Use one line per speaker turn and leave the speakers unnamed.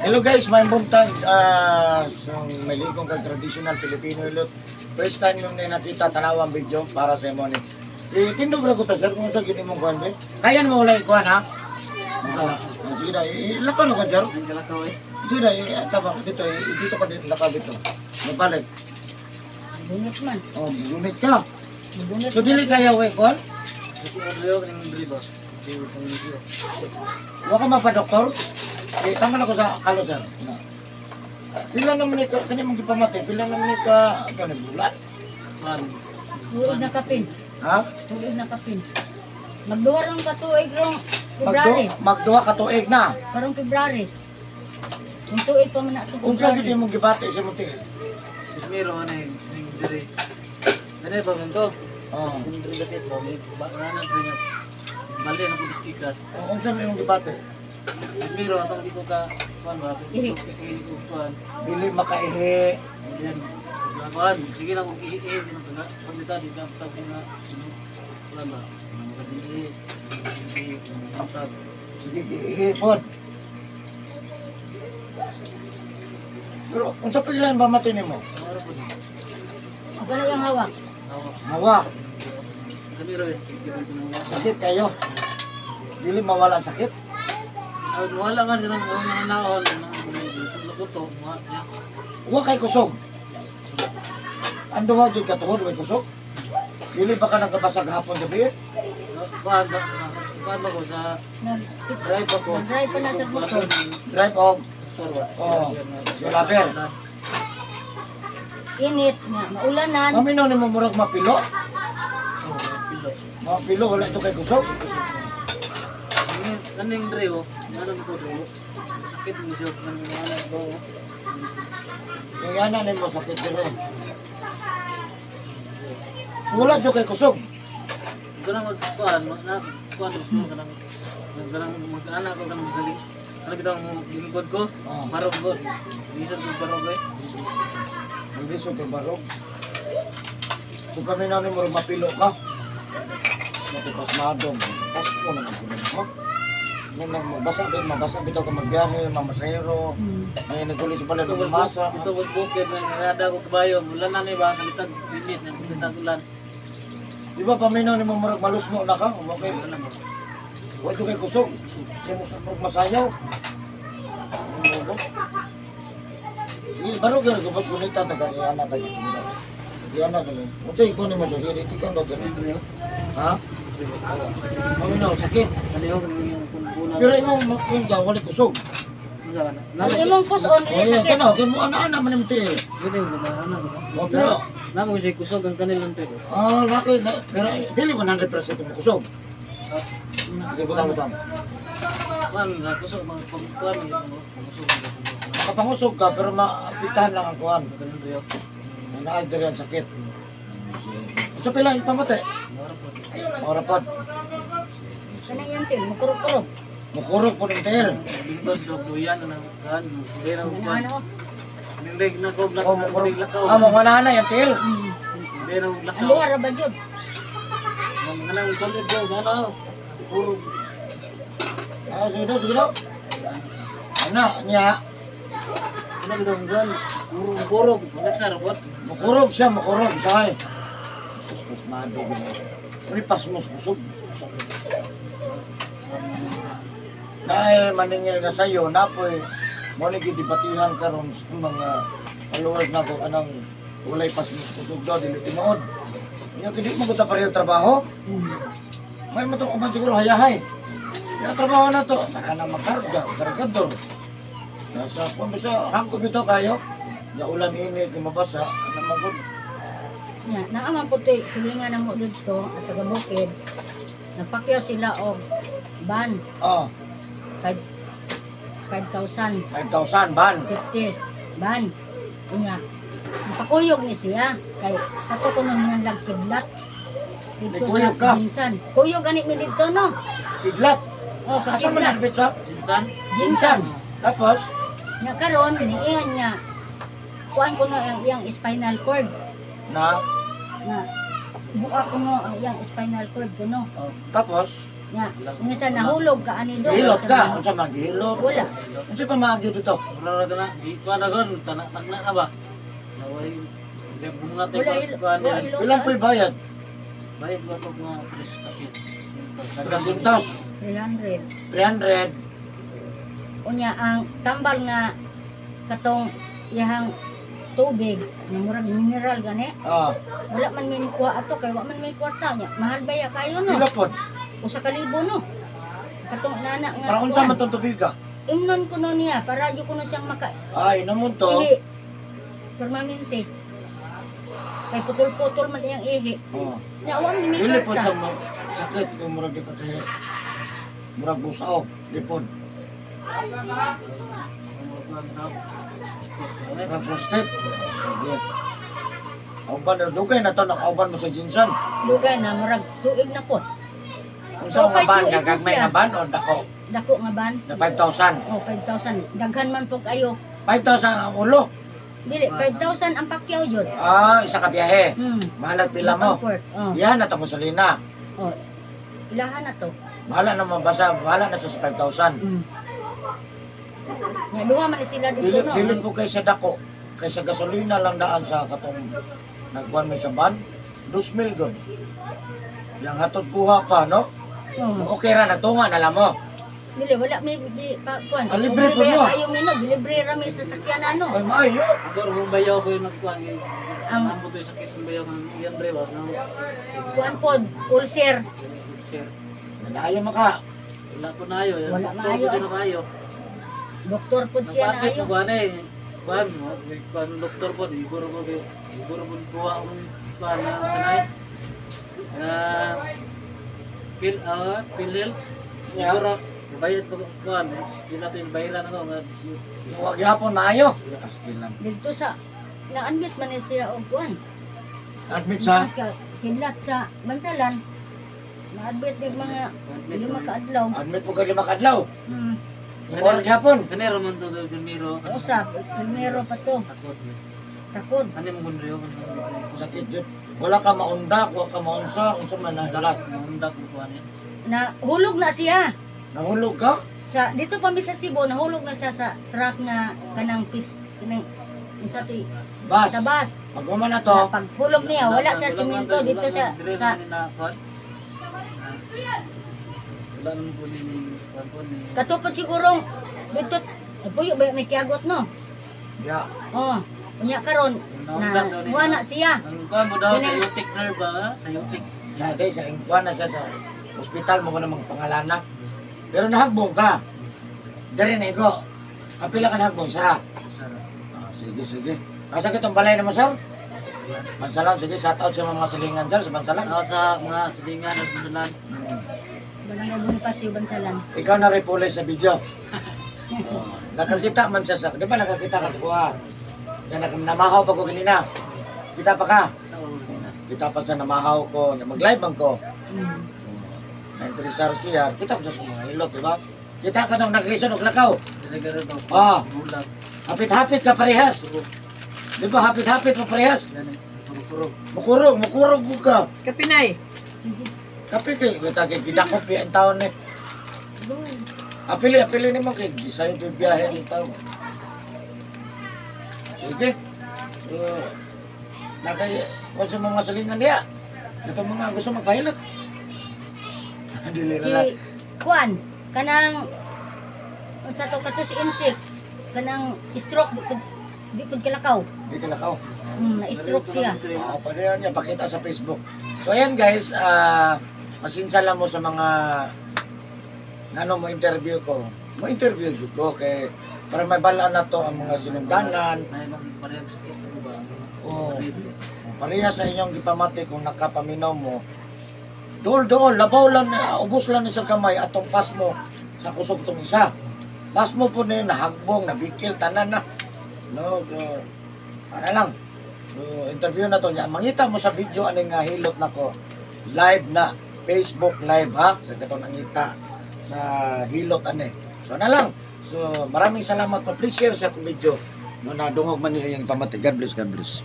Hello guys, may buntag, so may ligong kag traditional Filipino hilot. First time yung nakita tanawang video para sa imo ni. Itindog ra ko ta, sir, kung sa gini mong kuan be. Kaya mo wala ikuan ha? Ah, sige na, ilakaw na ka, sir.
Ang galakaw eh.
Sige na, tabang dito, dito ka dito, lakaw dito. Mabalik.
Bunot man.
Oh, bunit ka.
Bunot.
So dili kaya we kuan?
Sa order ko ng diri ba. Diri pang diri.
Wa ka mapa-doktor? Eh, tama na ko sa kalo, sir. Na. Pila naman ni ka, kani mong gipamati, pila naman ni ka, ano, bulan?
Man.
Tuig na kapin.
Ha?
Tuig na kapin. Magduha rong katuig rong
Magdo,
February.
magduha ka tuig na.
Karong February. Kung tuig pa man na ito
Unsa gid
February.
imong gibati sa imong tiil?
Miro ana yung diri. Dere ba man to?
Oh.
Kung diri dapit ba may ba ana diri nga. Bali na ko distikas.
Oh, unsa man imong gibati?
Miro atong di ko ka kuan ba.
Ihi.
Ihi ko kuan.
Dili makaihi.
Then kuan sige na kung ihi ihi na pagmita di ka tag nga kuan ba. Ihi. Ihi. Tag.
Sige, ihi pod. Pero unsa pa ilan ba mati nimo?
Maro po.
Ang ganun yung hawak.
Hawak.
Hawa,
Kamiro eh.
sakit kayo. Dili mawala ang sakit.
Ay, wala man silang mga naon, mga luto, mga siya.
Wa kay kusog. Ang duha jud katuhod way kusog. Dili ba ka nagkabasag hapon gabi?
Kuan ba, kuan ba ko sa
Nag
drive ako.
Nag-drive pa na sa motor.
Drive og
Motor ba?
Oh, si Laper.
Init nga. Maulanan.
Maminaw nimo murag mapilo.
Oh, pilo.
Mapilo wala ito kay kusog.
Kaning drive, oh. Ano ko do? Sakit mo siya kaning ano ko.
Yung ana nimo sakit dire. Wala jud kay kusog.
Kanang magkuan, na kuan ko kanang kanang mag-ana ko kanang dali. Ano bitaw mo lingkod ko?
Oh.
Barog ko. Lisod ko barog eh.
Ang lisod kay barog. So kami na nimo murag mapilo ka. Mati pasmado. Pasko na man ko. Nung nang mabasa din, mabasa bitaw ka magbiyahe, mamasahero. May naguli sa pala ng masa.
Ito was bukid nang narada ko kabayo. Mula na ni ba kalitag init nang kalitag ulan.
Di ba paminaw nimo murag malusmo na ka? Okay. Wa jud kay kusog. Di mo sa murag masayaw. Ano ba? Di barog gyud ko boss kunita taga iana taga tinda. Iana dali. Unsa iko nimo sa sige ikaw na dali. Ha? Paminaw sakit.
Kalihok ng iyong kunkunan.
Pero imong kun ka wala kusog.
Unsa ba na?
Ang imong puson,
Oh,
dili sakit.
kanaw kay mo ana-ana man imong tiil.
Buti mo ba ana ko?
Oh, pero
Namo siya kusog ang kanilang pero.
ah laki na, pero dili 100% mo kusog. Sige, butang butang.
Kuan nga kusog mga pagkuan ng kusog.
Kapangusog ka pero maapitahan lang ang kuan.
Ganun riyo.
Naag diri ang sakit. So pila ipamate? Ora pod.
Kanang yung til, mukurog-kurog.
Mukurog po ng tiil.
Lingkod do duyan na kuan. Dili na kuan.
Ano?
Nindig na ko
Oh, mukurog.
lakaw.
Ah, mo na yung tiil.
Dili na
Ang
lakaw.
luha ra ba jud?
Mga nang kulit do ano. Puro
Ah, sige daw, sige daw. Ana, niya,
ano bitaw kuan. Puro burog, nagsara bot.
mukurog siya, mukurog siya. Ay. Sus, pasmado. Uli, pasmos, kusog. Naay, maningil ka sa'yo, napoy, mo ni gidibatihan karon sa mga followers nako kanang walay pasmos kusog daw, dili tinuod. Nya kini mo ko ta pareho trabaho. May matong uban siguro hayahay. Kaya trabaho na to, saka na makarga, kargador. Nasa kung bisa hangko bitaw kayo. Ya ulan init, di mabasa, ano man gud.
Nya, naa man puti silingan na mo didto at taga bukid. Napakyaw sila og ban
Oh,
5,000.
5,000 ban.
50 ban. Unya. Napakuyog ni siya kay kato ko nang mga lagkidlat. Dito
Nagkuyog ka?
Minsan. Kuyog ani mi didto no.
Kidlat.
Oh,
Asa man
pakidlat.
narbit sa?
Jinsan.
Jinsan. Tapos,
Nya karon niingon niya kuan ko no ang iyang spinal cord
na
na buka ko no ang iyang spinal cord ko no.
oh, tapos.
Nga, nga sa nahulog ka ani do.
Gihilot ka, unsa man gihilot?
Wala.
Unsa pa maagi dito?
Mura ra ka na, di kuan ra gon, tana na ba? Naway bunga tay
Wala
kuan
wala hilot.
Ilan po'y bayad?
Bayad ko to mga tres kapit.
300.
300.
300.
Unya ang tambal nga katong iyahang tubig nga murag mineral gani.
Ah,
Wala man may kuha ato kay wa man may kwarta niya. Mahal ba ya kayo no?
pila pod?
1,000 no. Katong nana nga.
Para unsa man tong tubiga?
Imnon ko no niya para jud ko no siyang maka
Ah, inomon to.
ihi. Permanente. Kay putol-putol man iyang ihi.
Oh.
Nya wa man may
Dili pod
kwarta.
sa mo sakit kung murag di ka kay murag busaw, di pod. Murag prostate. Sige. Kauban dugay na to nakauban mo sa Jinsan.
Lugay na murag tuig na po.
Unsa nga
Okay,
ban
tuig
nga
na
gagmay
siya.
nga ban o dako
Dako nga ban.
na 5,000?
Oh, 5,000. Daghan man po kayo.
5,000 ang ulo.
Dili, 5,000 ang pakyaw jud.
Ah, isa ka biyahe. Mahal pila mo.
Comfort. Oh.
Yan na gasolina.
Oh. Ilahan na to.
Bahala na mabasa, bahala na sa 5,000.
Nga duha man ni sila dito
Dili,
no.
dili po kay sa dako. Kay sa gasolina lang daan sa katong nagkuan may sa ban. 2,000 gud. Yang hatod kuha pa, no?
Oh.
Okay ra natunga na lang mo.
Dili wala may di pa kuan.
Ah, libre po mo.
Ayo mino, libre ra may sasakyan ano.
Ay maayo.
Ako mong bayaw ko yung nagkuan yung
Ang-
ang to yung sakit ng bayaw ng iyan bre ba? No.
Kuan pod, ulcer.
Sir,
Naayo maka.
wala ko na ayo.
Wala
Doktor
maayo,
ko siya na ayo.
Doktor pod siya na
Nagpapit
ayo.
ko kuan eh. Kuan, kuan doktor po, iguro ko kay iguro ko kuha akong kuan na sanay. Ah, pil pilil.
Yeah.
Iguro bayad ko kuan. Sila to yung bayaran ako nga.
Wa gyapon maayo. Asti lang.
Dito sa na-admit man ni siya og kuan.
Admit sa
Kidlat sa Bansalan. Na-admit ni mga 5 ka adlaw.
Admit po kay 5 ka adlaw. Ora gyapon.
Kanero man to Gilmiro.
Usa, primero pa to.
Takot.
Takod.
Ano mo gunrio?
Sakit jud. Wala ka maundak, wala ka maunsa, unsa man na hala.
Maundak mo kuan eh.
Nahulog na siya.
Nahulog ka?
Sa dito pa mi sa Cebu, nahulog na siya sa truck na kanang pis kanang unsa to
Bas.
sa bus.
Pag human na to,
Na paghulog niya, wala sa simento dito sa sa
Wala nang po ni kuan po ni
katupod sigurong dito puyo ba may kiagot no.
ya.
Oh, unya karon na wala na siya.
Ang kuan mo daw sa utic nerve ba? Sa utic.
Sa day sa ingkuan na siya sa ospital mo ko namang pangalana. Pero nahagbong ka. Dari na igo. Kapila ka nahagbong, sara.
Sara.
Ah, sige, sige. Asa kitong balay na mo, sir? Bansalan, sige, shout out sa mga silingan, sir, sa Bansalan.
Ako sa mga silingan at masalan.
Barangay Bonifacio Bansalan.
Ikaw na repulay sa video. Oh, nakakita man siya sa, di ba nakakita ka sa kuha? Yan, namahaw pa ko kanina. Kita pa ka?
Oo.
Kita pa sa namahaw ko, mag-live man ko. Na-interesar siya, kita pa siya sa mga hilot, di ba? Kita ka nung naglison og lakaw.
Talaga rin daw.
Ah.
Bulag.
Hapit-hapit ka parehas. Di ba hapit-hapit mo parehas?
Yan eh. Puro-puro.
Mukurog, mukurog mo ka.
Kapinay.
Sige.
Kape kay kita kay gidakop ang taon ni.
Go.
Apili, apili nimo kay gisayo pa biyahe ang taon. Sige. So, nakay kung sa mga salingan niya. Ito mga gusto magpahilot. Dili na
Si
lang.
Kuan kanang unsa to kato si Insik kanang stroke di pud kilakaw.
Di ka lakaw.
Na stroke siya.
Oo, pwede yan niya, pakita sa Facebook. So ayan guys, pasensya lang mo sa mga ano mo interview ko. Mo interview jud ko kay para may balaan na to ang mga sinundanan.
Nay bang parehang sakit ko ba?
Oo. Pareha sa inyong gipamati kung nakapaminaw mo. Dool-dool, labaw lang, ubos lang ni sa kamay atong pas mo sa kusog tong isa. Pas mo po na yun, nahagbong, nabikil, tanan na. No, so, ano lang. So, interview na to niya. Mangita mo sa video aning nga hilot nako. Live na Facebook live ha. Sa katong nangita sa hilot ani. So ano lang. So maraming salamat po. Please share sa akong video. No nadungog man niyo yung pamati. God bless, God bless.